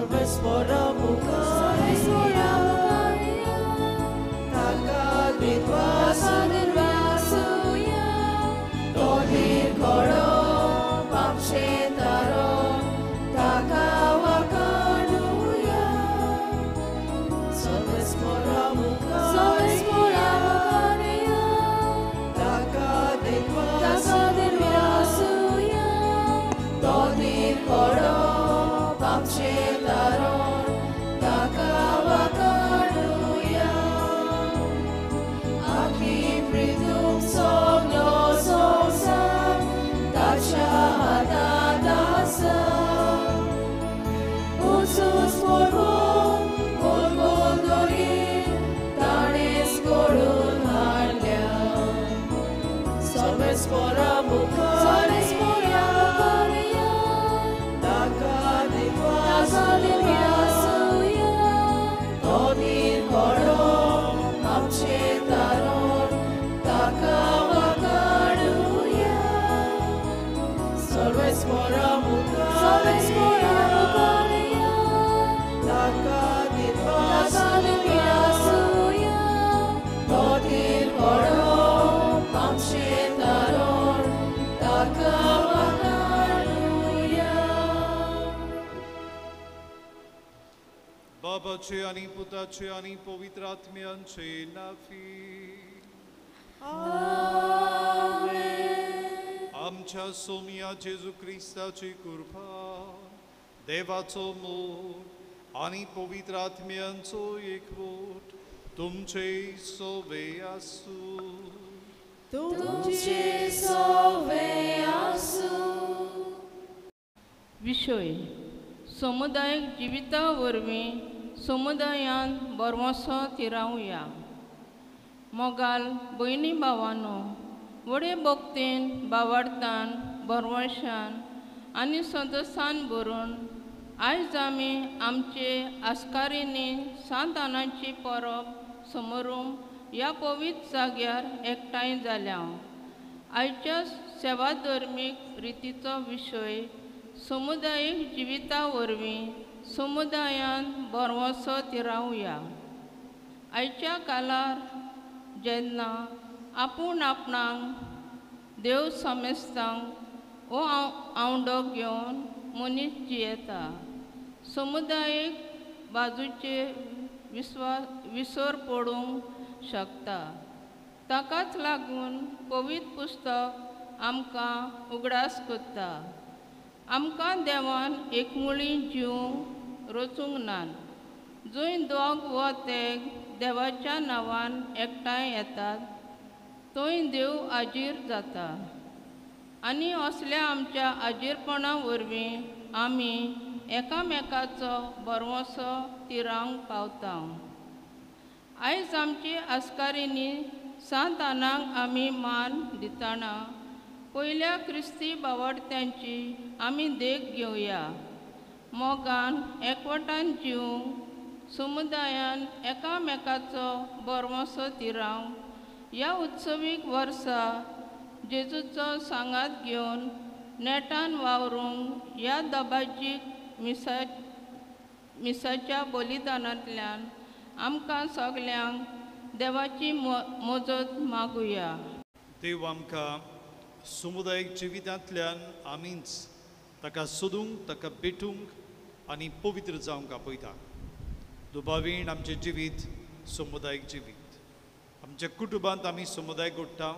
सर्वेस्पोरा मुखारिया ताका दिनवासुया तोदीर कोडो आमचें तारण ताका वाखाणुया सर्वेस्पोरा मुखारिया ताका दिनवासुया तोदीर कोडो आमचें तारण ताका वाखाणुया आखी प्रितूम सगलो संवसार ताच्या हातांत आसा उंचूच पळोवन गोल गोल दोरी ताणेंच घडोवन हाडल्या सर्वेस्पोरा मुखारिया ताका दिनवासुया तोदीर कोडो आमचें तारण ताका वाखाणुया सर्वेस्पोरा मुखारिया ताका दिनवासुया तोदीर कोडो आमचें तारण ताका वाखाणुया. बाबाचे आनी पुताचे आनी पवित्र आत्म्यांचे नाफी. आमच्या सोमिया जेजू क्रिस्ताची कृपा, देवाचो मोग आनी पवित्र आत्म्यांचो एकवट तुमचे सोवे आसूं. तुमचे सोवे आसूं. विशय समुदायीक जिविता वरवीं समुदायान भरवंसो थिरावया. मोगाल भयणी भावानो, व्हडे भक्तीन भावार्थान भरवंशान आनी संतोशान भरून आयज आमी आमचे आस्कारिनी सांतानाची परब समोरून ह्या पवित्र जाग्यार एकठांय जाल्या. आयच्या सेवाधर्मीक रितीचो विशय समुदायीक जिविता वरवीं समुदायान भरवंसो थिरावया. आयच्या काळार जेन्ना आपूण आपणाक देव समेस्तांक हो आवंडो घेवन मनीस जियेता, समुदायीक बाजूचे विसर पडूंक शकता. ताकाच लागून पवित्र पुस्तक आमकां उगडास करता, आमकां देवान एकमुळी जिवंक रचूंक ना. जंय दोग वा तेग देवाच्या नांवान एकठांय येतात थंय देव हाजीर जाता आनी असल्या आमच्या हाजीरपणा वरवीं आमी एकामेकाचो भरवंसो थिरावंक पावता. आयज आमची आस्कारिनी सांतानाक आमी मान दितना पयल्या क्रिस्ती बावडत्यांची आमी देख घेवया. मोगान एकवटान जिवंक समुदायान एकामेकाचो भरवंसो थिरावंक ह्या उत्सवीक वर्सा जेजूचो सांगात घेवन नेटान वावरूंक ह्या दबाजीक मिसाच्या बलिदानांतल्यान आमकां सगल्यांक देवाची मजत मागुया. देव आमकां समुदायीक जिवितांतल्यान आमीच ताका सोदूंक, ताका भेटूंक आनी पवित्र जावंक आपयता. दुबावीण आमचें जिवीत समुदायीक जिवीत. आमच्या कुटुंबांत आमी समुदाय घडटा,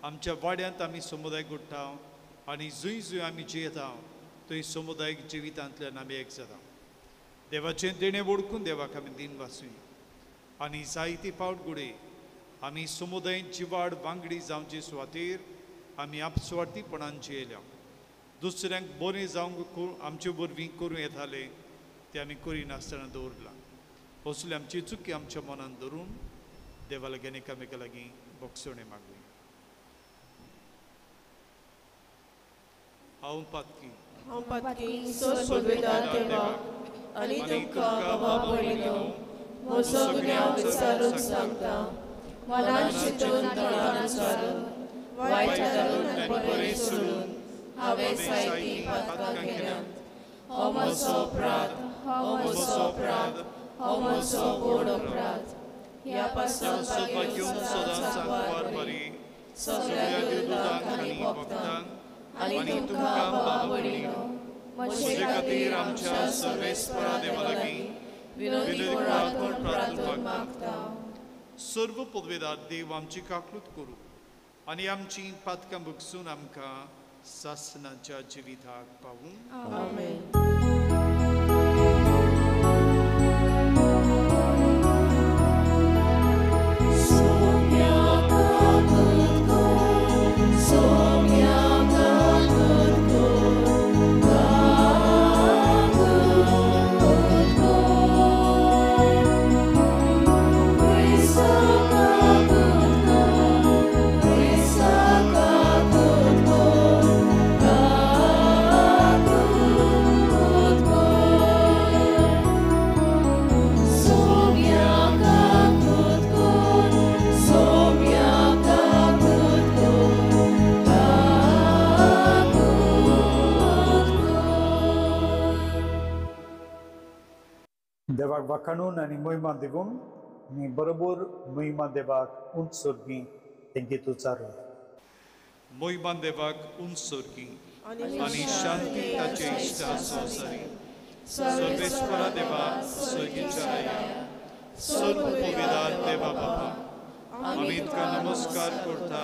आमच्या वाड्यांत आमी समुदाय घडटा आनी जंय जंय आमी जियेता थंय समुदायीक जिवितांतल्यान आमी एक जाता. देवाचें देणें वळखून देवाक आमी दिन वाचुया आनी जायते फावट घडये आमी समुदायीक जिवाड वांगडी जावचे सुवातेर आमी आपसुवार्थीपणान जियेल्या. दुसऱ्यांक बरें जावंक आमचे वरवीं करूं येतालें तें आमी करिनासतना दवरलां. असली आमची चुकी आमच्या मनान धरून देवा लागीं एकामेका लागीं भोगसणें मागुया. हांव पातकी, हांव पातकी सोदवेदार देवाक आनी तुमकां बाबा भयणीनो म्हजो गुन्यांव विचारून सांगता. मनान चिंतून तोंडान उच्चारून वायट घालून आनी बरें सोडून हांवें जायतीं पातकां केल्यांत. हो म्हजो अपराध, हो म्हजो अपराध, हो म्हजो व्हड अपराध. ह्या पासून सदांच सांकवार मारी, सगळ्या देवदूतांक आनी भक्तांक आनी तुमकां बाबा भयणीनो म्हजे खातीर आमच्या सर्वेस्परा देवा लागीं विनवणी करात म्हूण प्रार्थना मागता. सर्व पदवेदार देव आमची काकलूत करूं आनी आमची पातकां भोगसून आमकां सासनाच्या जिविताक पावूं. आमेन. देवाक वाखाणून आनी महिमा दिवन आनी बरोबर महिमा देवाक उंच सोर्गी तेंगेत उचारून. महिमा देवाक उंच सोर्गी आनी शांती ताचे इश्टा संवसारी. सर्वेस्परा देवा सर्गीच्या राया, सर्व पविदार देवा बाबा, आमी तुका नमस्कार करता,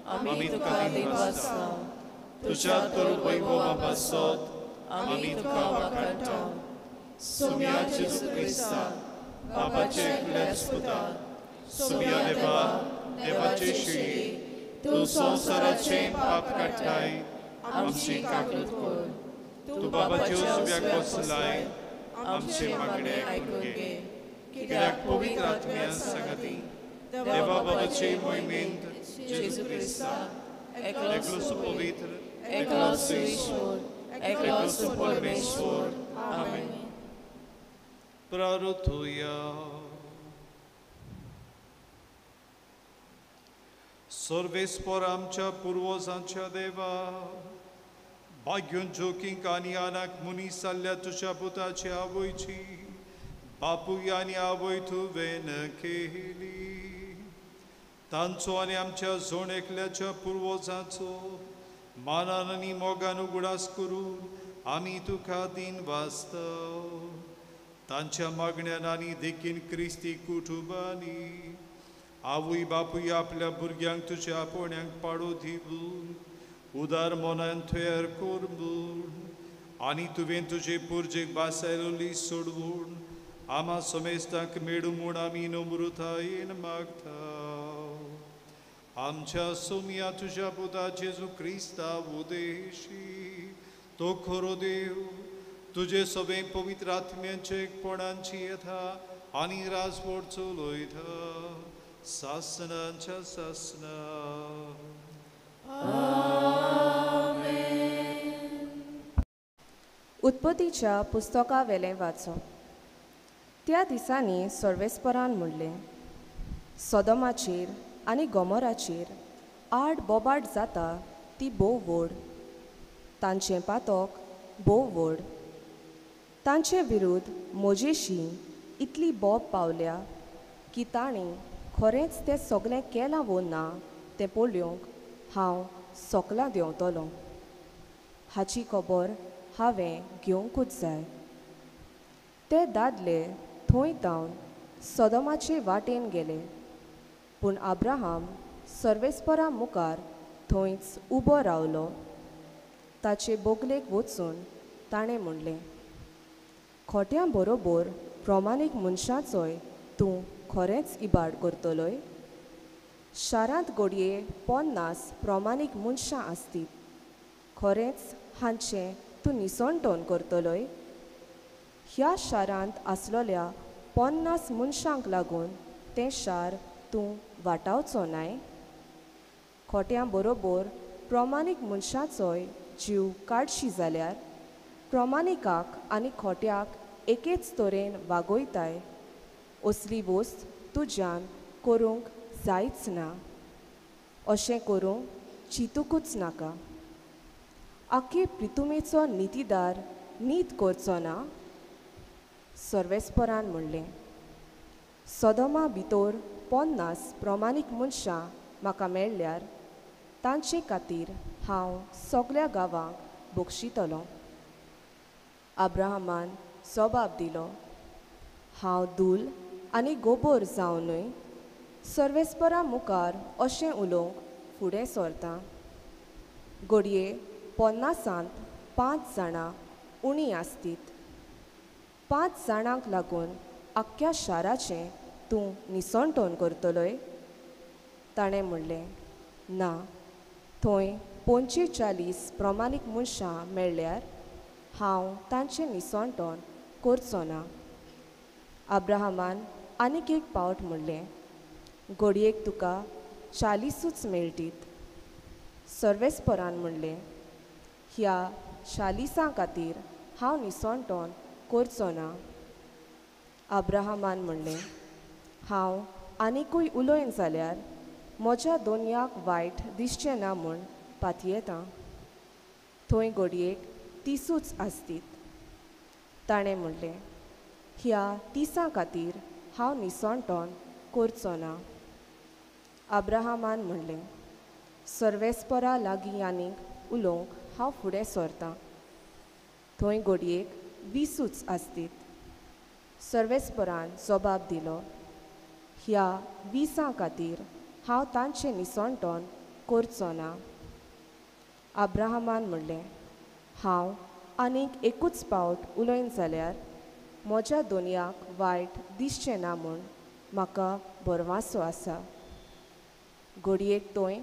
आमी तुका दिनवासता. तुज्या तर वैभवा पासत आमी तुका वाखाणटा. सुम्या जेजू क्रिस्ता बाबाचे एकल्याच पुता, सुम्या देवा देवाचे शिळी, तूं संवसाराचे पाप काडटाय, आमची काकूत कर. तूं बाबाचे उजव्याक बसलाय, आमचे मागणे आयकून घे. कित्याक पवित्र आत्म्या सांगाती देवा बाबाचे मोहिमेंत जेजू क्रिस्ता एकलोच पवित्र, एकलोच ईश्वर, एकलोच परमेश्वर. आमेन. प्रार्थुया. सर्वेस्पर आमच्या पुर्वजांच्या देवा, भाग्योन जोकींक आनी आनाक मनीस जाल्ल्या तुज्या पुताची आवयची बापूय आनी आवय तुवें केली. तांचो आनी आमच्या जोण एकल्याच्या पुर्वजांचो मानान आनी मोगान उगडास करून आमी तुका दिनवासता. तांच्या मागण्यान आनी देखीन क्रिस्ती कुटुंबांनी आवय बापूय आपल्या भुरग्यांक तुज्या आपोवण्यांक पाडो दिवन उदार मनान तयार कर म्हूण आनी तुवें तुजे पुर्जेक बासायलोली सोडवून आमा समेस्तांक मेळूं म्हूण आमी नम्रतायेन मागता. आमच्या सोम्या तुज्या पुता जेजू क्रिस्ता उदेशी, तो खरो देव, तुजे सगळे पवित्र आत्म्यांचे एकपणांची येता आनी राजवट चलयता सासनाच्या सासना. उत्पत्तीच्या पुस्तका वेलें वाचप. त्या दिसांनी सर्वेस्परान म्हणलें, सोदोमाचेर आनी गोमोराचेर आड बोबाट जाता ती भोव व्हड, तांचें पातक भोव व्हड. तांचे विरुद्ध म्हजेशी इतली बोब पावल्या की तांणी खरेंच तें सगळें केलां वो ना तें पळोवंक हांव सोकलां देंवतलो. हाची खबर हांवें घेवंकूच जाय. ते दादले थंय तावन सोदोमाचे वाटेन गेले, पूण अब्राहम सर्वेस्परा मुखार थंयच उबो रावलो. ताचे बोगलेक वचून ताणें म्हणलें, खोट्यां बरोबर प्रमाणीक मनशाचोय तूं खरेंच इबाड करतलोय? शारांत घडये 50 प्रमाणीक मनशां आसतीत, खरेंच हांचें तूं निसणटोन करतलोय? ह्या शारांत आसलोल्या 50 मनशांक लागून तें शार तूं वाटावचो नाय? खोट्यां बरोबर प्रमाणीक मनशाचोय जीव काडशी जाल्यार प्रमाणिकाक आनी खोट्याक एकेच तरेन वागयताय, असली वस्त तुज्यान करूंक जायच ना. अशें करूंक चिंतूकूच नाका. आख्खे प्रितुमेचो नितीदार नीत करचो ना? सर्वेस्परान म्हणलें, सदोमा भितर 50 प्रमाणीक मनशां म्हाका मेळ्ळ्यार तांचे खातीर हांव सगळ्या गांवांक बक्षितलो. अब्राहमान जबाब दिलो, हांव धूल आनी गोबोर जावनूय सर्वेस्परा मुखार अशें उलोवंक फुडें सरता. घडये 50 5 जाणां उणी आसतीत. 5 जाणांक लागून आख्ख्या शाराचें तूं निसणटोन करतलोय? ताणें म्हणलें, ना, थंय 45 प्रमाणीक मनशां मेळ्ळ्यार हांव तांचें निसणटोन करचो ना. अब्राहमान आनीक एक पावट म्हणलें, घडयेक तुका 40ूच मेळटीत. सर्वेस्परान म्हणलें, ह्या 40 खातीर हांव निसणटोन करचो ना. अब्राहमान म्हणलें, हांव आनिकूय उलयन जाल्यार म्हज्या दोनयाक वायट दिसचें ना म्हूण पातयेतां. थंय घडयेक 30ूच आसतीत. ताणें म्हणलें, ह्या 30 खातीर हांव निसणटोन करचो ना. अब्राहमान म्हणलें, सर्वेस्परा लागीं आनीक उलोवंक हांव फुडें सरतां. थंय घडयेक 20ूच आसतीत. सर्वेस्परान जबाब दिलो, ह्या 20 खातीर हांव तांचें निसणटोन करचो ना. अब्राहमान म्हणलें, हांव आनीक एकूच पावट उलयन जाल्यार म्हज्या दोनयाक वायट दिसचें ना म्हूण म्हाका भरवासो आसा. घडयेक थंय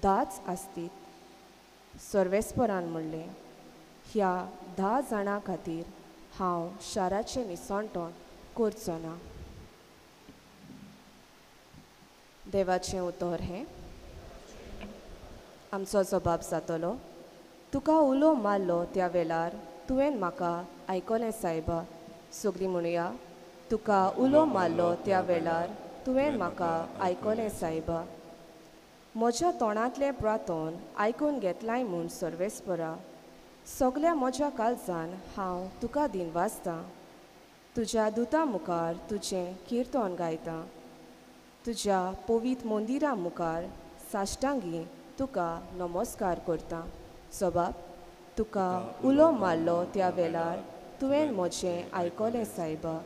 10 आसतीत. सर्वेस्परान म्हणलें, ह्या 10 जाणां खातीर हांव शाराचें निसणटोन करचो ना. देवाचें उतर हें. आमचो जबाब जातलो, तुका उलो मारलो त्या वेळार तुवें म्हाका आयकलें सायबा. सगळीं म्हणुया, तुका उलो मारलो त्या वेळार तुवें म्हाका आयकलें सायबा. म्हज्या तोंडांतलें प्रार्थन आयकून घेतलाय म्हूण सर्वेस्परा, सगल्या म्हज्या काळजान हांव तुका दिनवासतां. तुज्या दुता मुखार तुजें किर्तन गायतां. तुज्या पवित्र मंदिरा मुखार साश्टांगी तुका नमस्कार करतां. जबाब, तुका उलो मारलो त्या वेळार तुवें म्हजें आयकलें सायबा.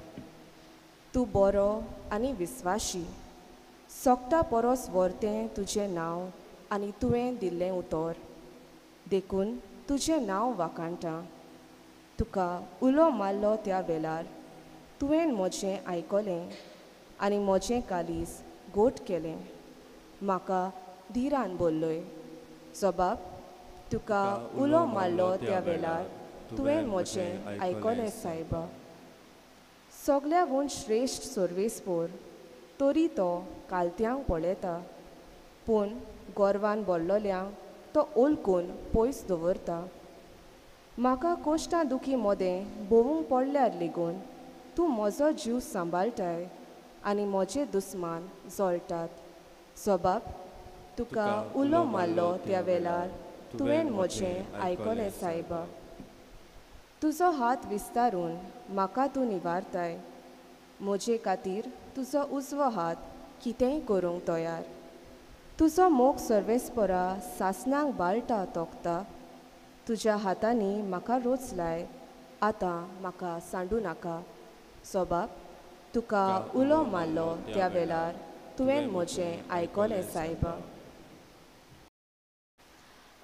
तूं बरो आनी विस्वाशी, सोगटा परस व्हरतें तुजें नांव आनी तुवें दिल्लें उतर, देखून तुजें नांव वाखाणटा. तुका उलो मारलो त्या वेळार तुवें म्हजें आयकलें आनी म्हजें कालीस गोट केलें, म्हाका धिरान बोल्लोय. जबाब, तुका उलो मारलो त्या वेळार तुवें म्हजें आयकलें सायबा. सगळ्याहून श्रेश्ठ सर्वेस्पोर तरी तो कालत्यांक पळयता, पूण गोरवान बोल्लोल्यांक तो ओलकून पयस दवरता. म्हाका कोश्टां दुखी मदें भोवूंक पडल्यार लेगून तूं म्हजो जीव सांबाळटाय आनी म्हजे दुस्मान जळटात. जबाब, तुका उलो मारलो त्या वेळार तुवें म्हजें आयकलें सायबा. तुजो हात विस्तारून म्हाका तूं निवारताय, म्हजे खातीर तुजो उजवो हात कितेंय करूंक तयार. तुजो मोग सर्वेस्परा सासणांक बाळटा तोखता. तुज्या हातांनी म्हाका रोचलाय, आतां म्हाका सांडू नाका. जबाब, तुका उलो मारलो त्या वेळार तुवें म्हजें आयकलें सायबा.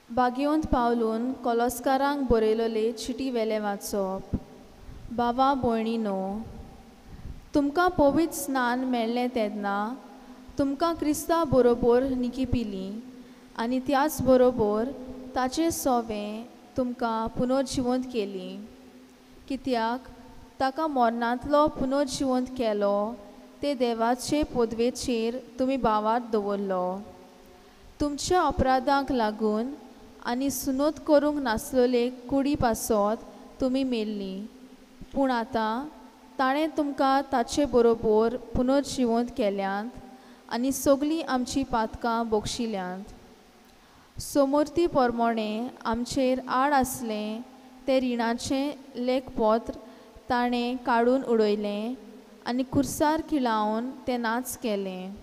बागेवंत पावलून कोलोस्कारांक बरयलोले चिटी वेलें वाचप. बाबा भयणीनो, तुमकां पवित्र स्नान मेळ्ळें तेन्ना तुमकां क्रिस्ता बरोबर निकी पिली आनी त्याच बरोबर ताचें सोवें तुमकां पुनर्जिवंत केली. कित्याक ताका मरणांतलो पुनर्जिवंत केलो ते देवाचे पदवेचेर तुमी भावार्थ दवरलो. तुमच्या अपराधांक लागून आनी सुनोत करूंक नासलेले कुडी पासत तुमी मेल्लीं, पूण आतां ताणें तुमकां ताचे बरोबर पुनर्जिवंत केल्यांत आनी सगळीं आमचीं पातकां बक्षिल्यांत. समोर्ती प्रमाणें आमचेर आड आसलें तें रिणाचें लेखपत्र ताणें काडून उडयलें आनी खुर्सार खिळावन तें नाच केलें.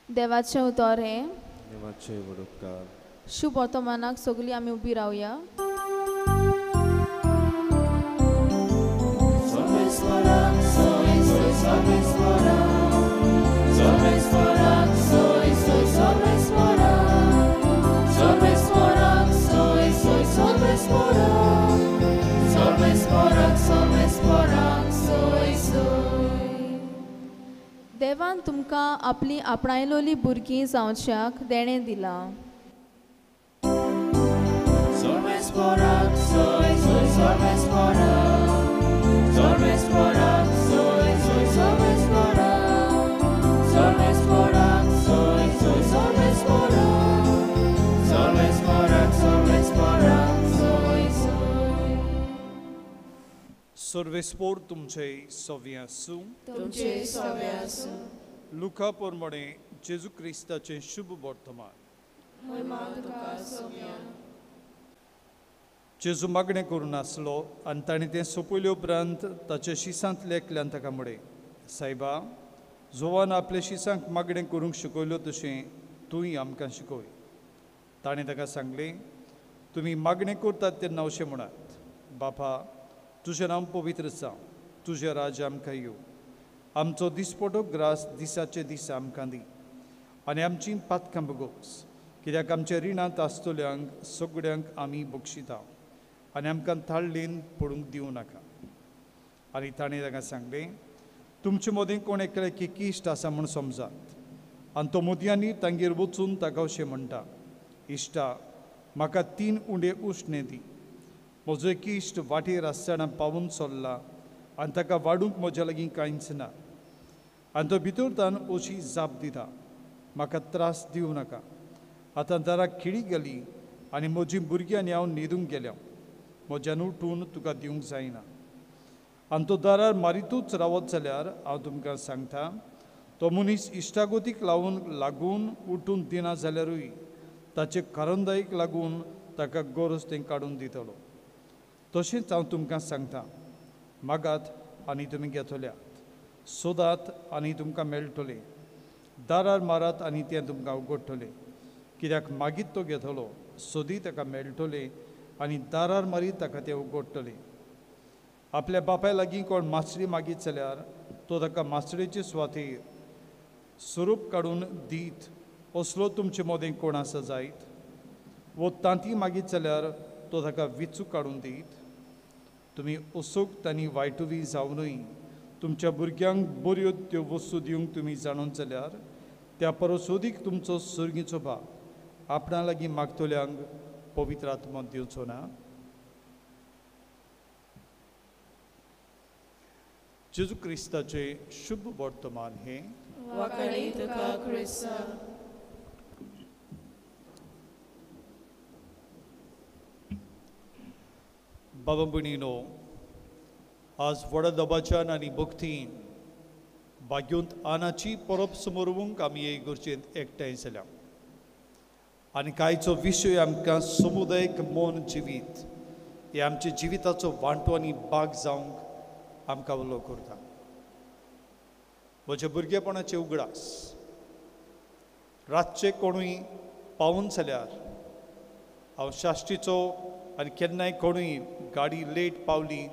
देवाचें उतर हें. देवाचें व्हड उपकार. शुभ वर्तमानाक सगळीं आमी उबी रावया. देवान तुमकां आपली आपणायलोली भुरगीं जावच्याक देणें दिलां. सर्वेस्पोर तुमचे सवे आसूं. तुमचे सवे आसूं. लुका प्रमाणे जेजू क्रिस्ताचें शुभ वर्तमान. जेजू मागणें करून आसलो आनी ताणें तें सोंपयले उपरांत ताच्या शिसांतल्या एकल्यान ताका म्हळें, सायबा, जोवान आपल्या शिसांक मागणें करूंक शिकयल्यो तशें तूंय आमकां शिकय. ताणें ताका सांगलें, तुमी मागणें करतात तेन्ना अशें म्हणात, बापा, तुजें नांव पवित्र जावं, तुजें राज्य आमकां येवं, आमचो दिसपटो ग्रास दिसाचे दीस आमकां दी आनी आमचीं पातकां बगोस, कित्याक आमच्या रिणांत आसतल्यांक सगळ्यांक आमी बक्षिता आनी आमकां थाळ्ळेन पडूंक दिवं नाका. आनी ताणें ताका सांगलें, तुमचे मदीं कोण एकले की इश्ट आसा म्हूण समजात आनी तो मोदयांनी तांगेर वचून ताका अशें म्हणटा, इश्टा, म्हाका 3 उंडे उश्णें दी, म्हजो एक इश्ट वाटेर आसतना पावून चल्ला आनी ताका वाडूंक म्हज्या लागीं कांयच ना. आनी तो भितर तान अशी जाप दिता, म्हाका त्रास दिवं नाका, आतां दाराक खिळी गेली आनी म्हजीं भुरगीं आनी हांव न्हिदूंक गेल्या, म्हज्यान उठून तुका दिवंक जायना. आनी तो दारार मारितूच रावत जाल्यार हांव तुमकां सांगता, तो मनीस इश्टागोतीक लावन लागून उठून दिना जाल्यारूय ताचे कारंदाईक लागून ताका गरज तें काडून दितलो. तशेंच हांव तुमकां सांगता, मागात आनी तुमी घेतल्यात, सोदात आनी तुमकां मेळटलें, दारार मारात आनी तें तुमकां उगडटलें, कित्याक मागीर तो घेतलो, सोदी ताका मेळटलें आनी दारार मारीत ताका तें उगडटलें. आपल्या बापाय लागीं कोण मासळी मागीत जाल्यार तो ताका मासळेचे सुवातेर स्वरूप काडून दीत असलो तुमचे मदें कोण आसा जायत, वो तांती मागीत जाल्यार तो ताका विचू काडून दीत. तुमी असोक्त आनी वायटुवी जावनूय तुमच्या भुरग्यांक बऱ्यो त्यो वस्तू दिवंक तुमी जाणून जाल्यार त्या परस अदीक तुमचो सर्गीचो बाप आपणा लागीं मागतल्यांक पवित्र आत्मो दिवचो ना. जेजू क्रिस्ताचें शुभ वर्तमान हें. बाबा भयणीनो, आज व्हडा दबाच्यान आनी भक्तीन भाग्योंत आनाची परब समोरवंक आमी हे इगर्जेंत एकठांय जाल्या आनी कांयचो विशय आमकां समुदायीक मन जिवीत हे आमच्या जिविताचो वांटो आनी भाग जावंक आमकां उलो करता. म्हज्या भुरगेपणाचे उगडास, रातचे कोणूय पावून जाल्यार हांव साश्टीचो आनी केन्नाय कोणूय गाडी लेट पावली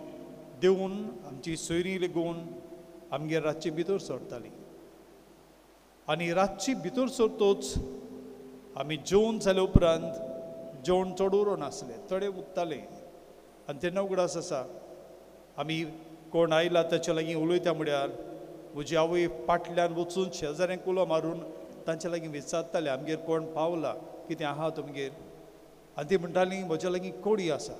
देवून आमची सोयरी लेगून आमगेर रातची भितर सरताली आनी रातची भितर सरतोच आमी जेवण जाले उपरांत जेवण चड उरोन आसलें, थोडे उरताले आनी तेन्ना उगडास आसा आमी कोण आयला ताच्या लागीं उलयता म्हळ्यार म्हजी आवय पाटल्यान वचून शेजाऱ्यांक उलो मारून तांच्या लागीं विचारताले आमगेर कोण पावला, कितें आहा तुमगेर, आनी ती म्हणटाली म्हज्या लागीं कोडी आसा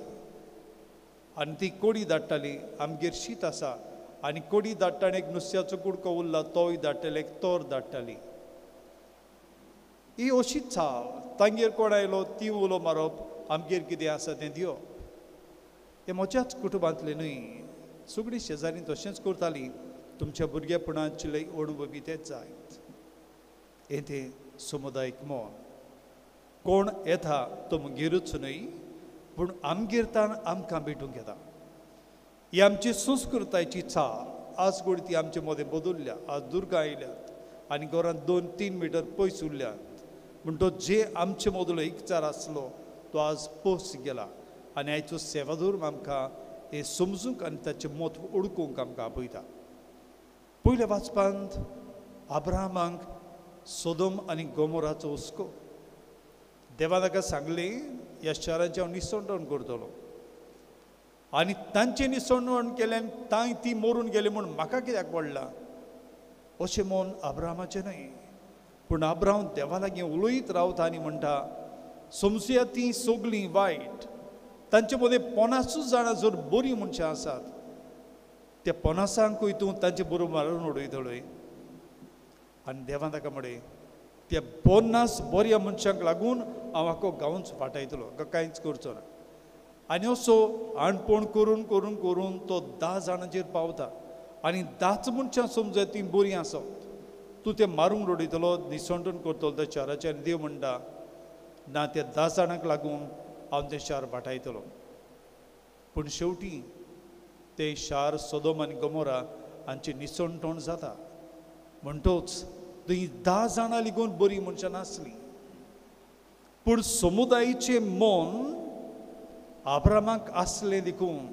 आनी ती कोडी धाडटाली, आमगेर शीत आसा आनी कोडी धाडटाना एक नुस्त्याचो कुडको उरला तोय धाडटाली, एक तोर धाडटाली. ही अशीच चाल, तांगेर कोण आयलो ती उलो मारप, आमगेर कितें आसा तें दिवप. हें म्हज्याच कुटुंबांतलें न्हय, सगळीं शेजारी तशेंच करतालीं. तुमच्या भुरगेपणाचे अणभव बी तेच जायत. हें तें समुदायीक मन, कोण येता तो म्हगेरूच न्हय पूण आमगेर तान आमकां भेटूंक येता. ही आमची संस्कृतायेची चाल आज गोडी ती आमचे मदें बदलल्या. आज दुर्गां आयल्यात आनी घरांत 2-3 मिटर पयस उरल्यात, म्हणटच जे आमचे मदलो एकचार आसलो तो आज पयस गेला. आनी आयचो सेवाधर्म आमकां हें समजूंक आनी ताचें म्हत्व ओळखूंक आमकां आपयता. पयल्या वाचपांत अब्राहमाक सोदोम आनी गोमोराचो हुस्को. देवान ताका सांगलें ह्या शाराचें हांव निसणटण करतलो आनी तांचें निसणवण केल्यान तांय ती मरून गेली म्हूण म्हाका कित्याक पडलां अशें मन अब्राहमाचें न्हय. पूण अब्राहम देवा लागीं उलयत रावता आनी म्हणटा समजुया ती सगळीं वायट, तांचे मदें 50 जाणां जर बरीं मनशां आसात त्या 50 तूं तांचे बरोबर मारून उडयतलोय. आनी देवान ताका म्हळें त्या 50 बऱ्या मनशांक लागून हांव आखो गांवच वाटायतलो, कांयच करचो ना. आनी असो आणपण करून करून करून तो 10 जाणांचेर पावता आनी 10 मनशां समज ती बरीं आसत तूं तें मारूंक उडयतलो, निसणटण करतलो त्या शाराचेर. आनी देव म्हणटा ना, त्या 10 जाणांक लागून हांव तें शार वाटायतलो. पूण शेवटी तें शार सोदोम आनी गोमोरा हांचें निसणटण जाता. म्हणटच थंय 10 जाणां लेगून बरीं मनशां नासलीं, पूण समुदायेचें मन अब्राहमाक आसलें देखून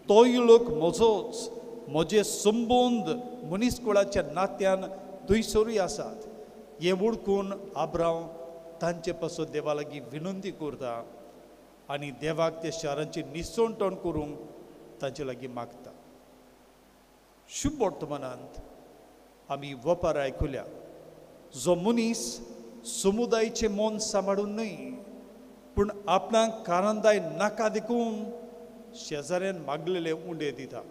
तोय लोक म्हजोच, म्हजे संबंद मनीसकुळाच्या नात्यान थंयसरूय आसात हें वळखून अब्राहम तांचे पासत देवा लागीं विनंती करता आनी देवाक त्या शारांची निसणटण करूंक तांचे लागीं मागता. शुभ वर्तमानांत आमी वपार आयकुल्या, जो मनीस समुदायेचें मन सांबाळून न्हय पूण आपणाक कारंदाय नाका देखून शेजाऱ्यान मागलेले उंडे दिता.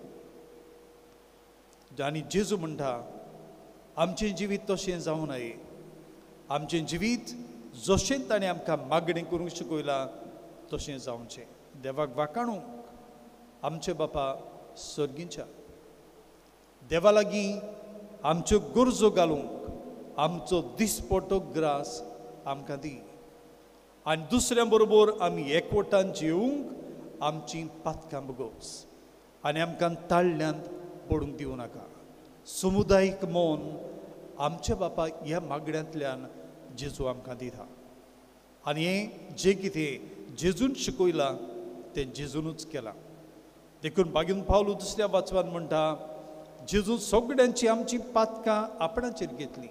आनी जेजू म्हणटा आमचें जिवीत तशें जावं नये, आमचें जिवीत जशें ताणें आमकां मागणें करूंक शिकयलां तशें जावचें. देवाक वाखाणूंक आमचे बापा सर्गींच्या देवा लागीं आमच्यो गरजो घालूंक आमचो दिसपटो ग्रास आमकां दी आनी दुसऱ्या बरोबर आमी एकवटान जिवंक आमची पातकां बगोस आनी आमकां ताळ्यांत पडूंक दिवं नाका. समुदायीक मन आमच्या बापा ह्या मागण्यांतल्यान जेजू आमकां दिता आनी हें जें कितें जेजून शिकयलां तें जेजूनच केलां. देखून बागीन पावलो दुसऱ्या वाचवान म्हणटा जेजून सगळ्यांची आमची पातकां आपणाचेर घेतली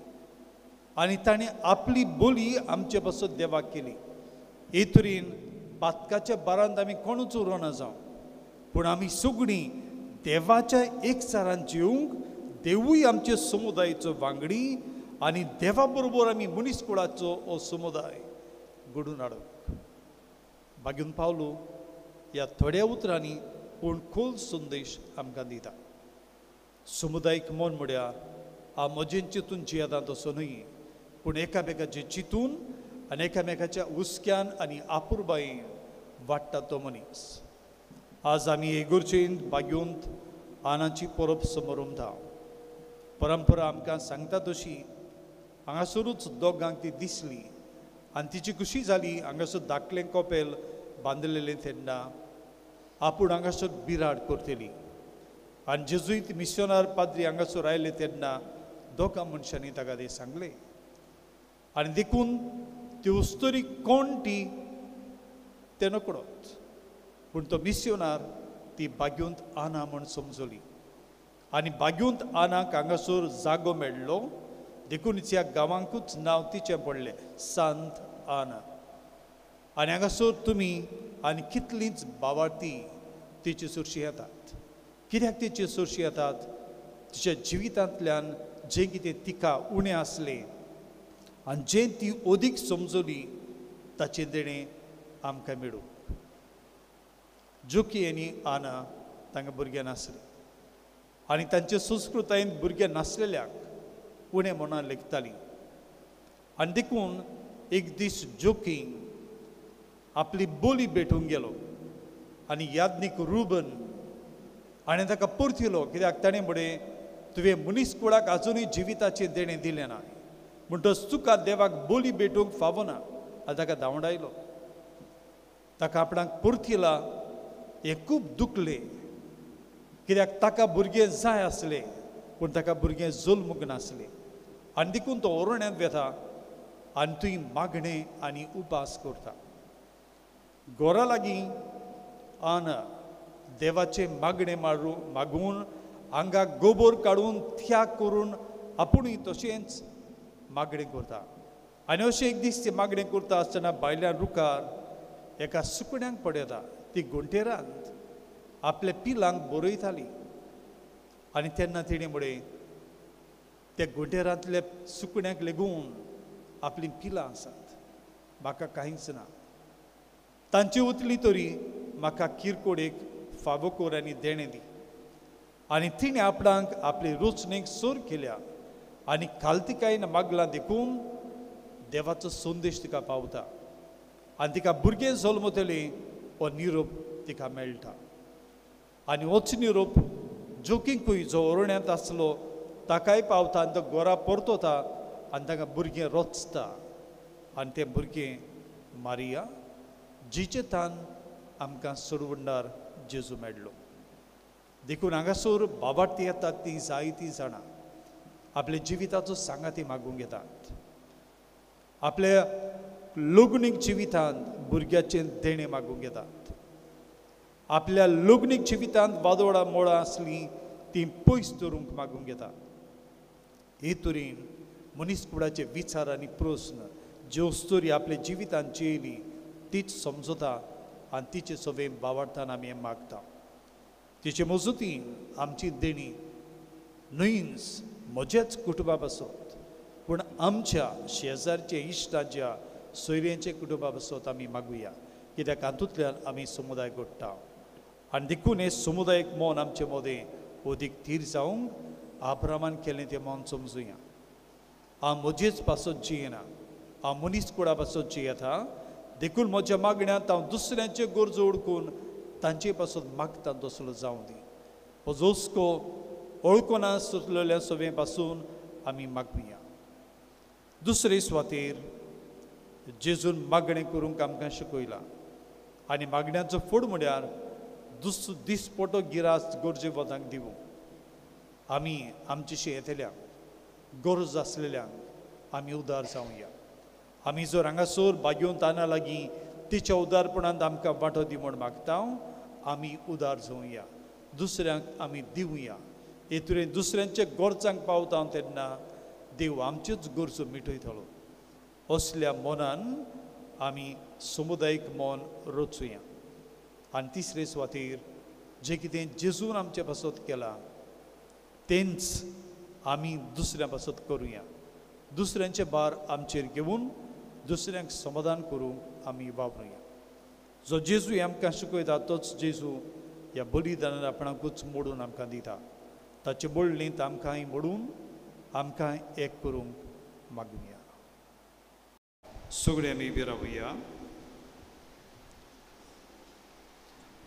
आनी ताणें आपली बोली आमचे पासत देवाक केली. हे तरेन पातकाच्या बारांत आमी कोणूच उरोना जावं, पूण आमी सगळीं देवाच्या एकचारान जिवंक देवूय आमचे समुदायाचो वांगडी आनी देवा बरोबर आमी मनीस कुळाचो हो समुदाय घडून हाडूंक. बागीन पावलो ह्या थोड्या उतरांनी पूण खोल संदेश आमकां दिता. समुदायीक मन म्हळ्यार हांव म्हजें चिंतून जियेता तसो न्हय, पूण एकामेकाचें चिंतून आनी एकामेकाच्या हुस्क्यान आनी आपुरबायेन वाडटा तो मनीस. आज आमी इगर्जेंत बागयोंत आनाची परब समरमता. परंपरा आमकां सांगता तशी हांगासरूच दोगांक ती दिसली आनी तिची खुशी जाली. हांगासर धाकलें कोपेल बांदलेलें तेन्ना आपूण हांगासर बिराड करतली आनी जेजुईत मिशनार पाद्री हांगासर आयले तेन्ना दोगां मनशांनी ताका तें सांगलें आनी देखून ती उस्तोरी कोण ती ते नकळत, पूण तो मिसियोनार ती बागयोंत आना म्हूण समजली आनी बागयोंत आनाक हांगासर जागो मेळ्ळो. देखून ह्या गांवांकूच नांव तिचें पडलें, सांत आना. आनी हांगासर तुमी आनी कितलींच बावार्थी तिची सुरशी येतात. कित्याक तिची सुरशी येतात? तिच्या जिवितांतल्यान जें कितें तिका उणें आसलें आनी जें ती अदीक समजली ताचें देणें आमकां मेळूं. जोकी आनी आना तांकां भुरगें नासलें आनी तांचे संस्कृतायेन भुरगें नासलेल्याक उणें मनान लेखतालीं आनी देखून एक दीस जोकी आपली बोली भेटूंक गेलो आनी याज्ञीक रुबन आनी ताका परतिलो, कित्याक ताणें म्हणलें तुवें मनीस कुळाक आजुनूय जिविताचें देणें दिलें ना, म्हणटच तुका देवाक बोली भेटूंक फावना. आनी ताका धांवडायलो. ताका आपणाक परतिला हें खूब दुखलें. कित्याक ताका भुरगें जाय आसलें पूण ताका भुरगें जल्मूंक नासलें आनी देखून तो ओरण्यांत वेता आनी थंय मागणें आनी उपास करता. गोरा लागीं आन देवाचें मागणें मागून आंगाक गोबोर काडून त्याग करून आपुणूय तशेंच मागणें करता. आनी अशें एक दीस ती मागणें करता आसतना भायल्या रुखार एका सुकण्यांक पळयता. ती घोंटेरांत आपल्या पिलांक बरयताली आनी तेन्ना तिणें म्हळें त्या घोंटेरांतल्या सुकण्यांक लेगून आपलीं पिलां आसात, म्हाका कांयच ना, तांची उतली तरी म्हाका किरकोळ एक फावो कर आनी देणें दी. आनी तिणें आपणाक आपले रचणेक सर केल्या आनी खालतिकायेन मागलां देखून देवाचो संदेश तिका पावता आनी तिका भुरगें जल्मतलें हो निरोप तिका मेळटा. आनी होच निरोप जोकींकूय जो ओरण्यांत आसलो ताकाय पावता आनी तो गोरा परतता आनी ताका भुरगें रचता आनी तें भुरगें मारिया जिचे तान आमकां सोडवणदार जेजू मेळ्ळो. देखून हांगासर बाबार्थी येतात तीं जायतीं जाणां आपल्या जिविताचो सांगाती मागूंक येतात, आपल्या लग्नीक जिवितांत भुरग्याचें देणें मागूंक येतात, आपल्या लग्नीक जिवितांत वादोळां मोळां आसलीं तीं पयस दवरूंक मागूंक येतात. हे तरेन मनीसकुडाचे विचार आनी प्रस्न ज्यो स्तोरी आपल्या जिवितांत जेयली तीच समजता आनी तिचे सवे बावडटान आमी हें मागता. तिचे मजतीन आमची देणी न्हयच म्हज्याच कुटुंबा पासत पूण आमच्या शेजारच्या इश्टांच्या सोयऱ्यांच्या कुटुंबा पासत आमी मागुया, कित्याक हातूंतल्यान आमी समुदाय घडटा. आनी देखून हें समुदायीक मन आमचे मदें अदीक थीर जावंक आब्रामान केलें तें मन समजुया. हांव म्हजेच पासत जियेना, हांव मनीस कुडा पासत जियेता, देखून म्हज्या मागण्यांत हांव दुसऱ्यांचे गरजो ओळखून तांचे पासत मागता तसलो जावं दी. हो जोसको ओळखना सुचलेल्या सवे पासून आमी मागुया. दुसरे सुवातेर जेजून मागणें करूंक आमकां शिकयलां आनी मागण्याचो फूड म्हळ्यार दिसपटो गिरास गरजे वतांक दिवं. आमी आमचे येतल्यांक गरज आसलेल्यांक आमी उदार जावया. आमी जर हांगासर बागेवन ताना लागीं तिच्या उदारपणांत आमकां वांटो दी म्हूण मागता, आमी उदार जावया, दुसऱ्यांक आमी दिवया. हे तरेन दुसऱ्यांच्या गरजांक पावता तेन्ना देव आमच्योच गरजो मिटयतलो. असल्या मनान आमी समुदायीक मन रचुया. आनी तिसरे सुवातेर जें कितें जेजून आमचे पासत केलां तेंच आमी दुसऱ्या पासत करुया. दुसऱ्यांचे भार आमचेर घेवन दुसऱ्यांक समाधान करूंक आमी वावरुया. जो जेजू आमकां शिकयता तोच जेजू ह्या बलिदानान आपणाकूच मोडून आमकां दिता. ताचे बोडणींत आमकांय मोडून आमकां एक करूंक मागुया. सगळे आमी रावया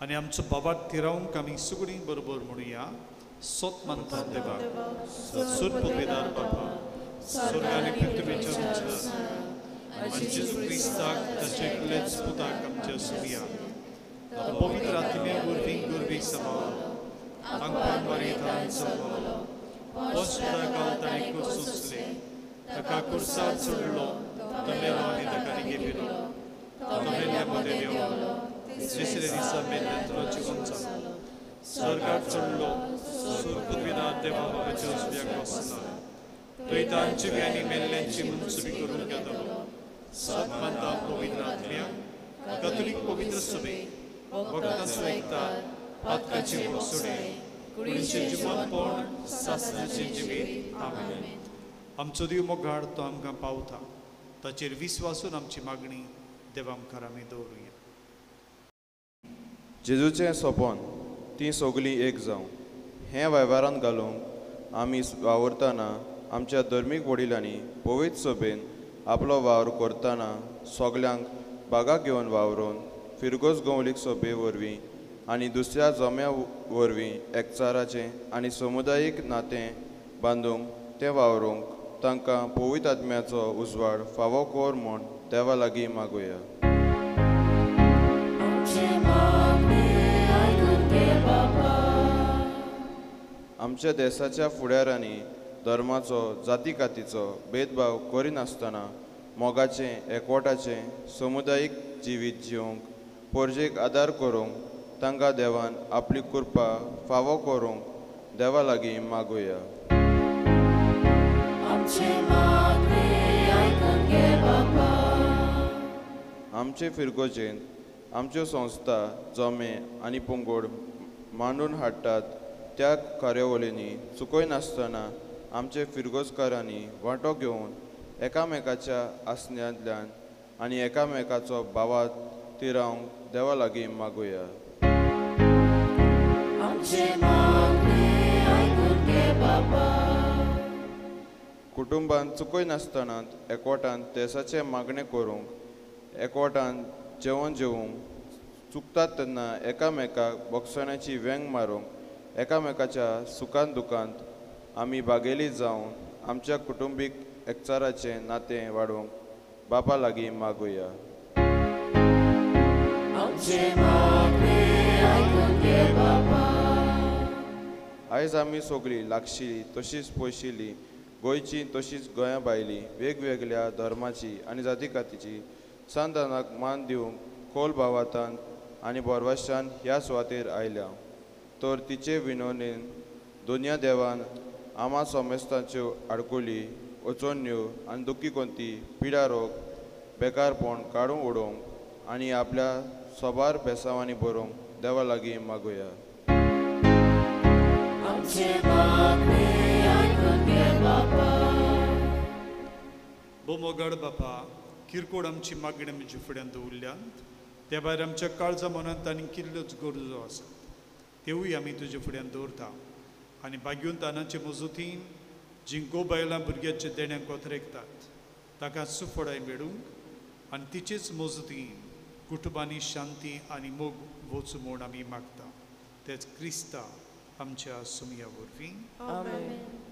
आनी आमचो बाबा थिरावंक आमी सगळीं बरोबर म्हणुया. सोत मानतात देवाक, सुरपुवेदार बाबा, स्वर्ग आनी पृथ्वीच्या रचना आनी जेजू क्रिस्ताक ताचे एकलेच पुताक आमच्या सुया पवित्र आत्म्या वरवीं गुरवीक समावलो, आंगपान वारयतान जल्मलो, पोंच ताणें कुर्स सोंसलें, ताका कुर्सार चडलो, तो मेलो आनी ताका रिगेलो, तो मेल्ल्या मदें देंवलो, तिसरे दिसा मेल्ल्यांतलो जिवन जालो, स्वर्गार चडलो, सुरपुवेदार देवा बाबाच्या उजव्याक बसला, थंय तांची आनी मेल्ल्यांची मनसुबी करूंक येतलो. सत मानता पवित्र आत्म्याक, कॅथोलीक पवित्र सभेक, भक्तांचो एकतार, पातकाची भोगसुणे, कुडीचें जिवनपण, सासणाचें जिवीत. आमेन. आमचो देव मोगाळ तो आमकां पावता, ताचेर विस्वासून आमची मागणी देवा मुखार आमी दवरुया. जेजूचें सपन तीं सगळीं एक जावं हें वेव्हारांत घालूंक आमी वावुरतना आमच्या धर्मीक वडिलांनी पवित्र सभेन आपलो वावर करतना सगल्यांक बागा घेवन वावरून फिरगोज गवलीक सभे वरवीं आनी दुसऱ्या जम्या वरवीं एकचाराचें आनी समुदायीक नातें बांदूंक तें वावरूंक तांकां पवित्र आत्म्याचो उजवाड फावो कर म्हूण देवा लागीं मागुया. आमच्या देशाच्या फुडारांनी धर्माचो जाती कातीचो भेदभाव करिनासतना मोगाचें एकवटाचें समुदायीक जिवीत जिवंक पोरजेक आदार करूंक तांकां देवान आपली कृपा फावो करूंक देवा लागीं मागुया. आमचे फिरगोजेंत आमच्यो संस्था जमे आनी पंगड मांडून हाडटात त्या कार्यावळींनी चुकयनासतना आमचे फिरगोजकारांनी वांटो घेवन एकामेकाच्या आसण्यांतल्यान आनी एकामेकाचो भावात तिरावंक देवा लागीं मागुया. कुटुंबान चुकयनासतना एकवटान देशाचें मागणें करूंक एकवटान जेवण जेवंक चुकतात तेन्ना एकामेकाक बोगसण्याची वेंग मारूंक एकामेकाच्या सुखान दुखांत आमी भागेली जावन आमच्या कुटुंबीक एकचाराचें नातें वाडोवंक बापा लागीं मागुया. आयज आमी सगळीं लागशिली तशीच पयशिली गोंयची तशीच गोंया भायली वेगवेगळ्या धर्माची आनी जाती कातीची संतानाक मान दिवंक खोल भावातान आनी बोरवाशान ह्या सुवातेर आयल्या तर तिचे विनवणेन दोनया देवान आमा सोमेस्तांच्यो आडकुली अडचण्यो आनी दुखी कोंती पिडा रोग बेकारपण काडून उडोवंक आनी आपल्या सोबार बेसांवांनी बरोवंक देवा लागीं मागुया. बोमोगड बापा किरकोळ आमची मागणी आमच्या फुड्यान दवरल्यांत त्या भायर आमच्या काळजा मनांत आनी कितल्योच गरजो आसात त्योय आमी तुजे फुड्यान दवरता आनी भाग्यून तानाचे मजतीन जीं गो बायलां भुरग्याच्या देण्यांक कोथरेकतात ताका सुफळाय मेळूंक आनी तिचेच मजतीन कुटुंबांनी शांती आनी मोग वचूं म्हूण आमी मागता तेच क्रिस्ता आमच्या सुमया वरवीं. आमेन.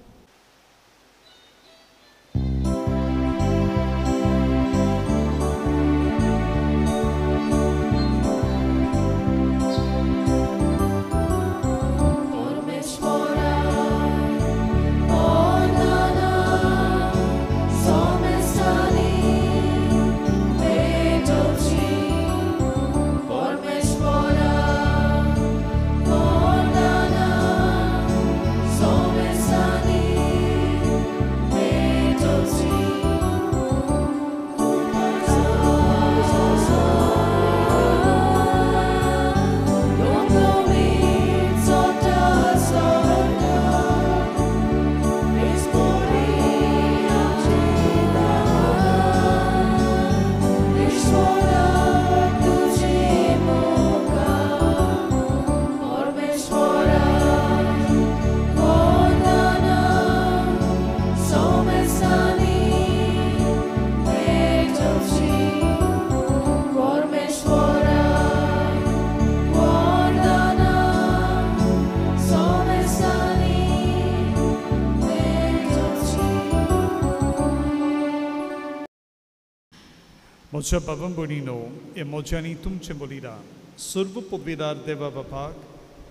म्हज्या बाबा भयणीनो हे म्हज्यांनी तुमचें बलिदान सर्व पविदार देवा बापाक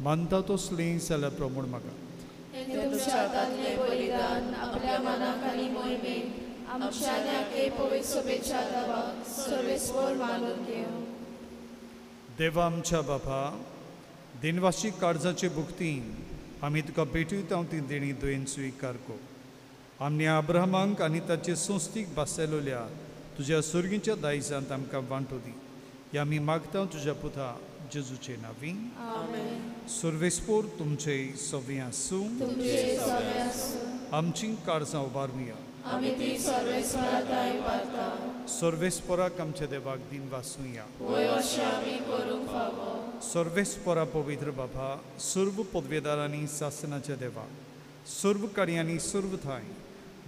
मानता तसलें जाल्यार प्रमोण मागात. तुमच्या हातांतलें बलिदान आपल्या मनाक आनी मोहिमेक आमच्या आनी पवित्र सभेच्या देवाक सर्वेस्पर मानून घेवं. देवा आमच्या बापा दिनवाशी काळजाचे भुक्तीन आमी तुका भेटयता ती देणी दुयेन स्विकार कर. आमी अब्राहमाक आनी ताचे संस्थीक भासलेल्या तुज्या सुर्गीच्या दायजांत आमकां वांटो दी. ह्या आमी मागता तुज्या पुता जेजूचे नांवी. सर्वेस्पोर तुमचे सवे आसूं. आमची काळजां उबारुया. सर्वेस्पोराक आमच्या देवाक दिन वासुया. सर्वेस्पोरा पवित्र बाबा सर्व पदवेदारांनी सासनाच्या देवाक सर्व कार्यांनी सर्व ठांय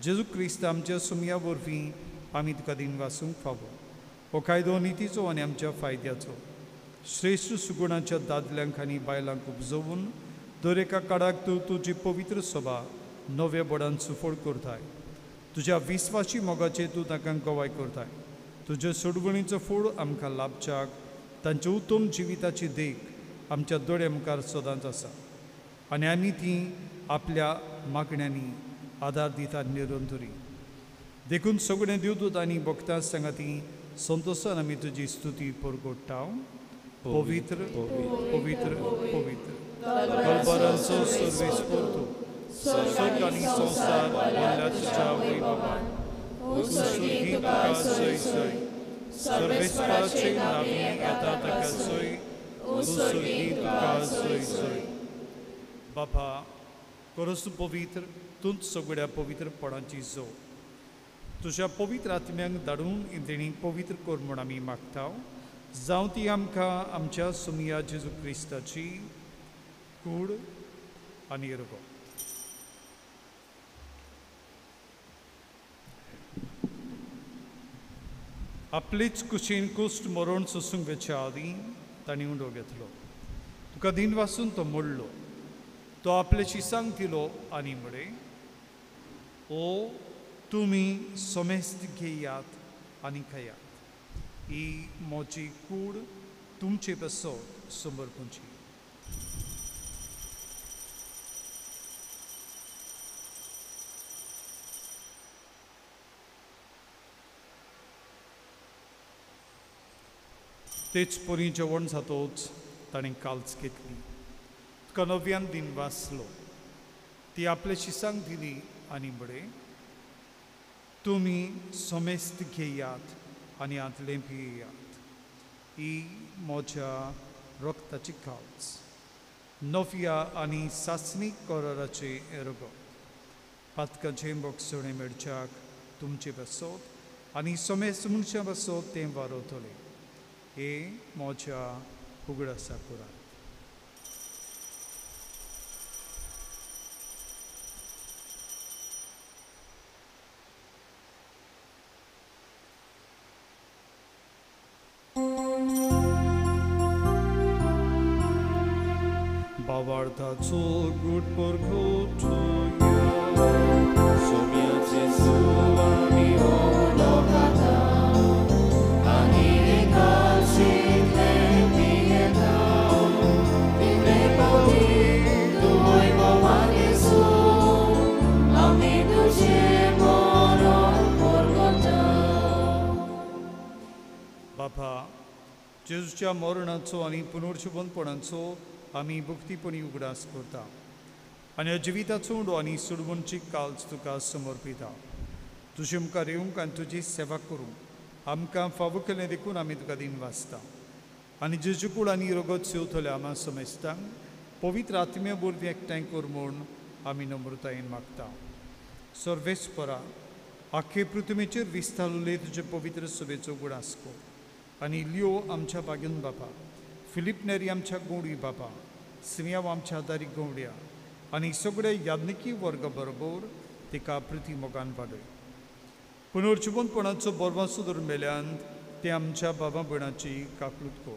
जेजू क्रिस्त आमच्या सुमया वरवीं आमी तुका दिन वासूंक फावो. हो कायदो नितीचो आनी आमच्या फायद्याचो श्रेश्ठ सुगुणाच्या दादल्यांक आनी बायलांक उपजोवन दर एका काळाक तूं तुजी पवित्र सभा नव्या बोडान सुफळ करताय. तुज्या विस्वाशी मोगाचे तूं तांकां गवाय करताय. तुज्या सोडवणीचो फूड आमकां लाभच्याक तांच्या उत्तम जिविताची देख आमच्या दोळ्या मुखार सदांच आसा आनी आमी ती आपल्या मागण्यांनी आदार दिता निरंतरी. देखून सगळें देवदूत आनी भक्तां सांगाती संतोशान आमी तुजी स्तुती परगोडटा. पवित्र पवित्र पवित्र दरबारांचो सर्वेस्पर तूं, स्वर्ग आनी संवसार भरल्या तुज्या वैभवान. स्वर्गी तुका जय जय, सर्वेस्पराचे नांवी येता ताका जय, स्वर्गी तुका जय जय. बाबा खरोच तूं पवित्र, तूंच सगळ्या पवित्रपणाची जो तुज्या पवित्र आत्म्यांक धाडून इंद्रिणी पवित्र कर म्हूण आमी मागता. जावं ती आमकां आमच्या सुमिया जेजू क्रिस्ताची कूड आनी रगत. आपलेच कुशीन कुश्ट मरण सोसूंक वेच्या आदीं तांणी उंडो घेतलो. तुका दिन वासून तो मोडलो, तो आपले शिसांक दिलो आनी म्हळें, ओ तुमी समेस्त घेयात आनी खायात, ही म्हजी कूड तुमचे पासत समर्पूंची. तेच परी जेवण जातोच ताणें काल्च घेतली, तुका नव्यान दिन वाचलो, ती आपले शिसांक दिली आनी म्हळें, तुमी समेस्त घेयात आनी हांतलें पियात, ही म्हज्या रक्ताची काल्च, नव्या आनी सासणीक कराराचें रगत. पातकाचें बोगसणें मेळच्याक तुमचे पासत आनी समेस्त मनशां पासत तें वारवतलें. हे म्हज्या उगडासा करात. भावार्थाचो गूट परगटुया. सोम्या जेजू आमी उलो खाता आनी एकाशितलें पियेता, तितले पावटी तूं वैभवान येसू, आमी तुजें मरण परगटा. बाबा, जेजूच्या मरणाचो आनी पुनर्जिवंतपणाचो आमी भक्तीपणी उगडास करता आनी जिविताचो उंडो आनी सुडवणची काल्च तुका समर्पिता. तुजे मुखार येवंक आनी तुजी सेवा करूंक आमकां फावो केलें देखून आमी तुका दिन वाचता. आनी जेजू कूड आनी रगत सेवतल्या आमा समेस्तांक पवित्र आत्म्या वरवीं एकठांय कर म्हूण आमी नम्रतायेन मागता. सर्वेस्परा, आख्खे पृथ्वीचेर विस्तारले तुजे पवित्र सभेचो उगडास कर आनी लियो आमच्या बागेन बापा, फिलीप नेरी आमच्या गौडी बाबा, सिमियाव आमच्या दारी गौड्या आनी सगळे याज्ञिकी वर्ग बरोबर तिका प्रिती मोगान वाडय. पुनर्जिवंतपणाचो बरवासो धरून मेल्यान ते आमच्या बाबा भयणाची काकळूत कर.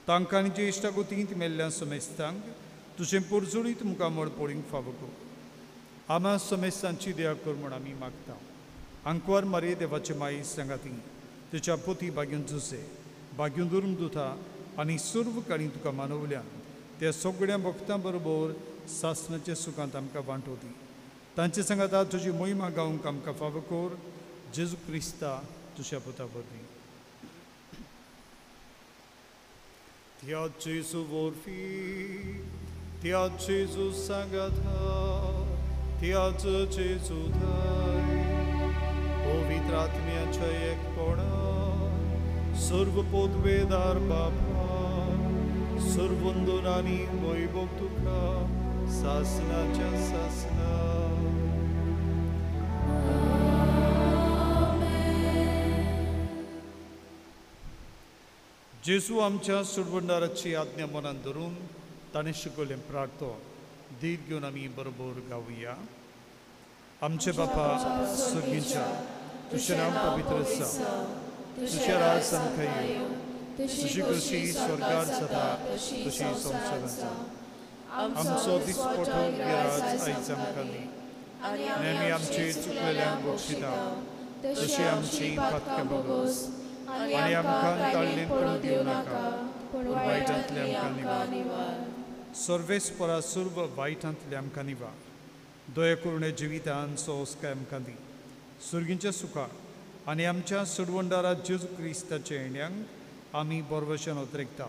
तांकां आनी जे इश्टागोतींत मेल्ल्या समेस्तांक तुजें पोरजोळीत मुखामळ पळोवंक फावो कर. आमा समेस्तांची दया कर म्हूण आमी मागता. आंकवार मारये देवाचे माई सांगाती तिच्या पोती बागेवन जुसे बागेवन धरून दुथा आनी सर्व काळी तुका मानवल्यान त्या सगळ्या भक्तां बरोबर सासणाच्या सुखांत आमकां वांटो दी. तांचे सांगाता तुजी मोहिमा गावंक आमकां फावो कर. जेजू क्रिस्ता तुज्या पुता वरवीं. त्या जेजू वरवीं, त्या जेजू सांगाता, त्याच जेजू थाय पवित्र आत्म्याच्या एकपणान सर्व पदवेदार बापा, सर्वंदन आनी वैभव तुका सासणाच्या सासणा. जेजू आमच्या सुडवंडाराची आज्ञा मनान धरून ताणें शिकयलें प्रार्थना धीर घेवन आमी बरोबर गावया. आमचे बापा स्वर्गीच्या, तुजें नांव पवित्र जावं, तुजें राज आमकां येवं, तुजी खुशी स्वर्गार जाता तशी संवसारांत जावं. आमचो दिसपटो गिराज आयज आमकां दी आनी आमी आमचे चुकलेल्यांक बक्षिता तशी आमची पातकां भोगोस आनी आमकां ताळ्ळें पडूंक दिवं नाका, पूण वायटांतले आमकां निवार. सर्वेस्परा सर्व वायटांतले आमकां निवार दया करुणे जिवितान सोंसकाय आमकां दी. सुर्गींच्या सुखा आनी आमच्या सोडवणदारा जेजू क्रिस्ताच्या येण्यांक आमी बरवशन उतरेकता.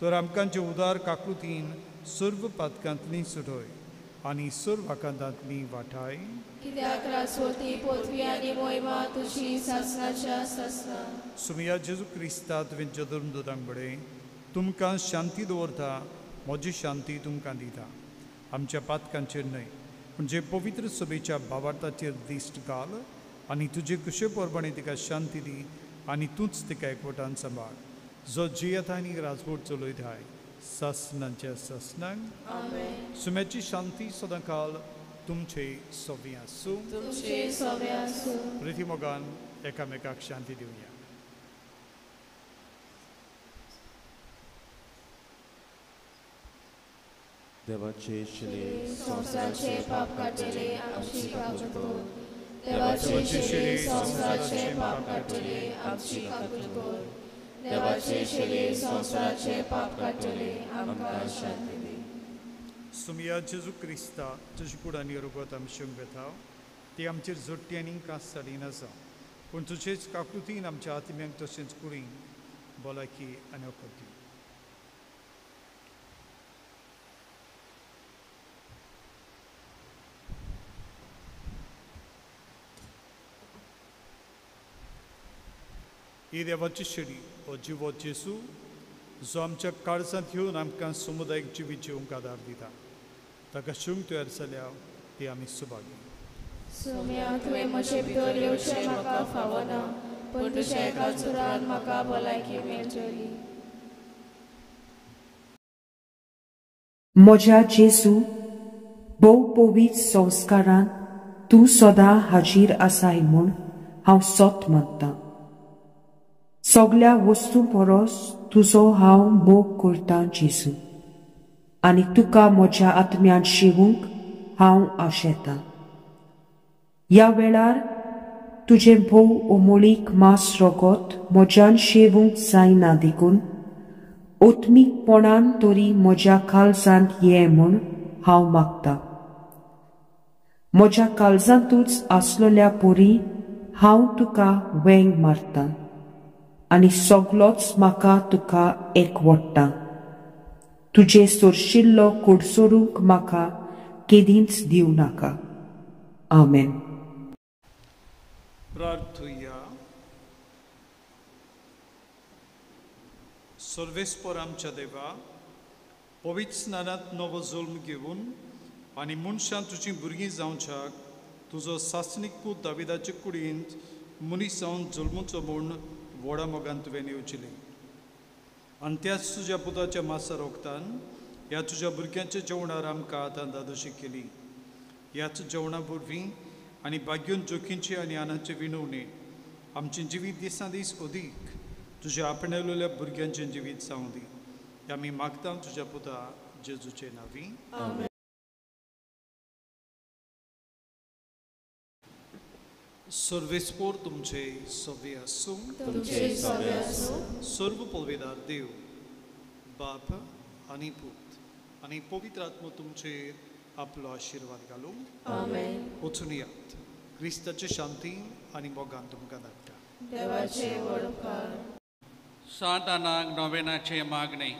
तर आमकां जे उदार काकृतीन सर्व पातकांतली सुटय आनी सर्व आकांतांतली वाठाय. कित्याक रासवती पृथ्वी आनी मोहिमा तुजी सासणाच्या सासणा. सुमिया जेजू क्रिस्ता तुवें जधर्मदूतांक बडय तुमकां शांती दवरता, म्हजी शांती तुमकां दिता. आमच्या पातकांचेर न्हय पूण जे पवित्र सभेच्या भावार्थाचेर दिश्ट घाल आनी तुजे कुशे परबणे तिका शांती दी आनी तूंच तिका एकवटान सांबाळ, जो जियेता आनी राजवट चलयताय सासणाच्या सासणाक. सुम्याची शांती सदांकाल तुमचे सोबी आसूं. प्रिती मोगान एकामेकाक शांती दिवया. देवाचे शिले संवसाराचे पाप काडटले आमची काकूट कर. देवाचे शिले संवसाराचे पाप काडटले आमची काकूट कर. देवाचे शिले संवसाराचे पाप काडटले आमकां शांती दी. सुमिया जेजू क्रिस्ता तुजी कूड आनी रगत आमचे वेता ती आमचेर जोडटी आनी कास साडिना जावं, पूण तुजेच काकृतीन आमच्या आत्म्यांक तशेंच कुडींक भलायकी आनी वखद दी. ही देवाची शेडी हो जिवो जेजू जो आमच्या काळजांत येवन आमकां समुदायीक जिवीत जिवंक आदार दिता, ताका शिवंक तयार जाल्या ती आमी सुभागी. सोम्या तुवें म्हजे भितर येवचें म्हाका फावना, पूण तुज्या एकाच उतरान म्हाका भलायकी मेळटली. म्हज्या जेजू, भोव पवित्र संस्कारान तूं सदां हाजीर आसाय म्हूण हांव सत मानतां. सगल्या वस्तू परस तुजो हांव मोग करतां जेजू, आनी तुका म्हज्या आत्म्यान शिवूंक हांव आशेतां. ह्या वेळार तुजें भोव अमोळीक मांस रगत म्हज्यान शेवूंक जायना देखून आत्मीकपणान तरी म्हज्या काळजांत ये म्हूण हांव मागतां. म्हज्या काळजांतूच आसलेल्या परी हांव तुका वेंग मारतां आनी सगलोच म्हाका तुका एकवट्टा. तुजे सोरशिल्लो कोडसोरूंक म्हाका केदींच दिवं नाका. आमेन. प्रार्थुया. सर्वेस्पर आमच्या देवा, पवित्र स्नानांत नवो जल्म घेवन आनी मनशां तुजीं भुरगीं जावच्याक तुजो सासणीक पूत दाविदाचे कुडींत मनीस जावन जल्मुचो म्हूण व्हडा मोगान तुवें येवचिलें आनी त्याच तुज्या पुताच्या मासा रोगतान ह्या तुज्या भुरग्यांच्या जेवणार आमकां आतां दादोशी केली. ह्याच जेवणा वरवीं आनी भाग्योन जोखींची आनी आनाचे विणवणे आमचें जिवीत दिसान दीस अदीक तुज्या आपणायलेल्या भुरग्यांचें जिवीत जावं दी. आमी मागता तुज्या पुता जेजूचे नांवी. सर्वेस्पोर तुमचे सवे आसूं. सर्व पलवेदार देव बाप आनी पूत आनी पवित्र आत्मो तुमचेर आपलो आशिर्वाद घालूं. वचून यात. क्रिस्ताची शांती आनी मोगान तुमकां धाडटा. सांतानाक नोवेनाचें मागणें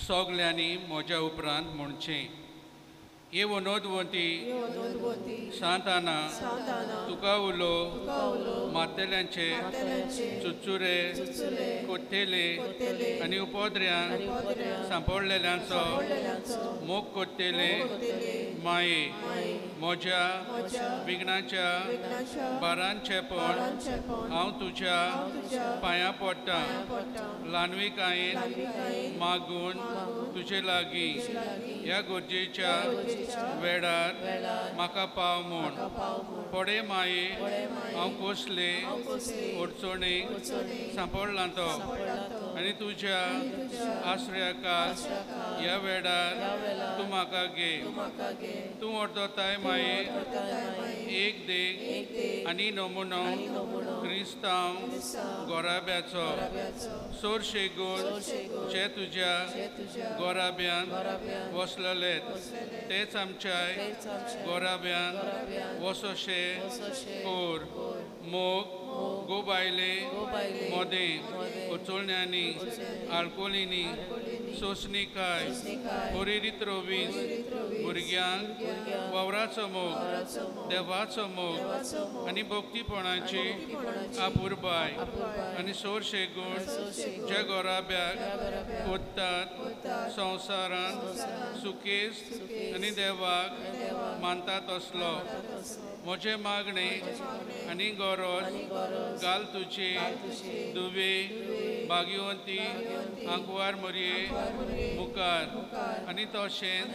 सगल्यांनी म्हज्या उपरांत म्हणचें. ये नोदवंती सांताना तुका उलो मातेल्यांचे चुचुरे कोत्तेले आनी उपद्र्यांक सांपडलेल्यांचो मोग कोत्तेले माये म्हज्या विघ्नाच्या बारांचेपण हांव तुज्या पांयां पडटा. ल्हानविकायेन मागून तुजे लागीं ह्या गरजेच्या वेळार म्हाका पाव म्हूण पडे माये हांव कसले अडचणीक सांपडला तो आनी तुज्या आसऱ्याकार ह्या वेळार तूं म्हाका घे. तूं व्हरतोताय माये एक देख आनी नमुनो क्रिस्तांव गोराब्याचो सोरशे गुण जे तुज्या गोराब्यान वसलेले तेच आमच्या गोराब्यान वसोशे कोर मोग गोबायले मोदें उचोळण्यांनी आलकोलिनी सोसणिकाय बोरेरीत रोवीस भुरग्यांक वावराचो मोग देवाचो मोग आनी भक्तीपणाची आपुरबाय आनी सोरशे गुण ज्या गोराब्याक ओत्तात संवसारांत सुकेस्त आनी देवाक मानतात असलो म्हजें मागणें आनी गरज घाल तुजे दुवे भाग्यवंती आंकवार मोरये मुखार आनी तशेंच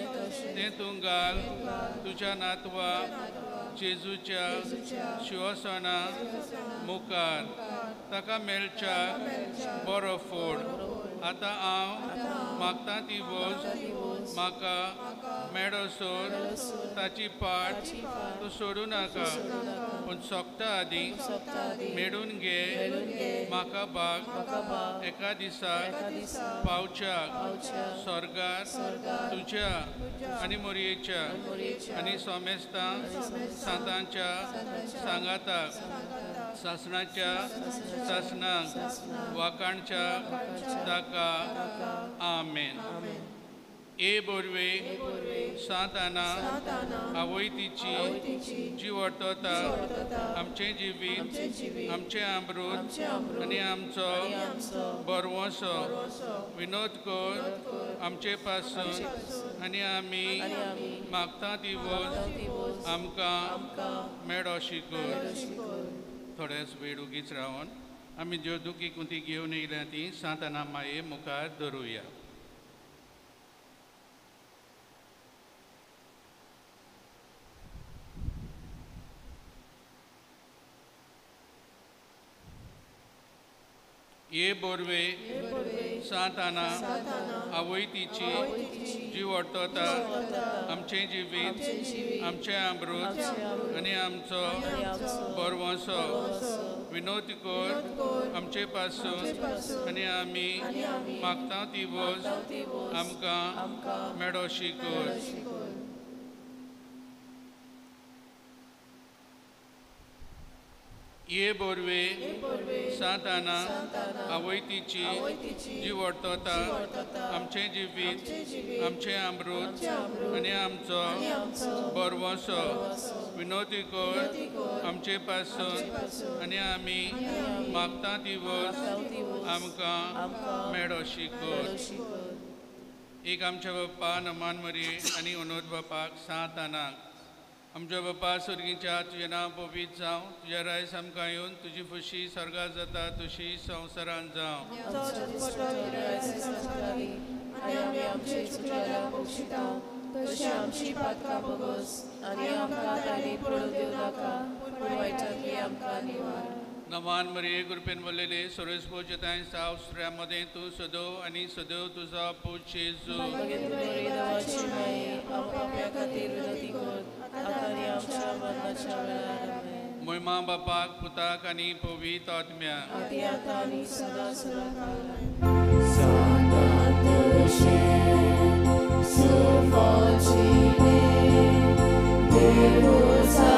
तें तूं घाल तुज्या नातवा जेजूच्या शिवसणा मुखार ताका मेळच्या बरो फोड. आतां हांव मागता ती वज म्हाका मेळसर ताची पाट तूं सोडूं नाका, पूण सोंपता आदीं मेळून घे म्हाका बाग एका दिसाक पावच्याक स्वर्गार तुज्या आनी मोरयेच्या आनी सोमेस्तां सांतांच्या सांगाताक सासणाच्या सासणाक वाकाणच्या ताका. आमेन. ए बोरवे सांताना आवय तिची जी वर्तता आमचें जिवीत आमचें अमृत आनी आमचो बरवसो विनोद कर आमचे पासून आनी आमी मागता ती वज आमकां मेळोशी कर. थोडेच वेळ उगीच रावन आमी ज्यो दुखी कुंती घेवन येयल्या ती सांताना माये मुखार धरुया. ये बोरवे सांताना आवय तिची जी वर्तता आमचें जिवीत आमचें अमृत आनी आमचो बरवसो विनोद कर आमचे पासून आनी आमी मागता ती वज आमकां मेळोशी कर. ये बोरवे सांताना आवय तिची जी वर्तता आमचें जिवीत आमचें अमृत आनी आमचो बरवसो विनोदी कर आमचे पासून आनी आमी मागता ती वज आमकां मेळोशी कर. एक आमच्या बाप्पा नमान मरये आनी अनोद बापाक सांतानाक. आमच्या बापा स्वर्गीच्या तुजें नांव पवित्र जावं, तुज्या रायस आमकां येवन तुजी खुशी स्वर्गात जाता तशी संवसारांत जावं. नमान मरिये कृपेन भरलेले सर्वेस्पोर तांय साव स्त्रियां मदें तूं सदव आनी सदैव तुजो पूत जेजू. मोहिमा बापाक पुताक आनी पवित्र आत्म्याक. Deus.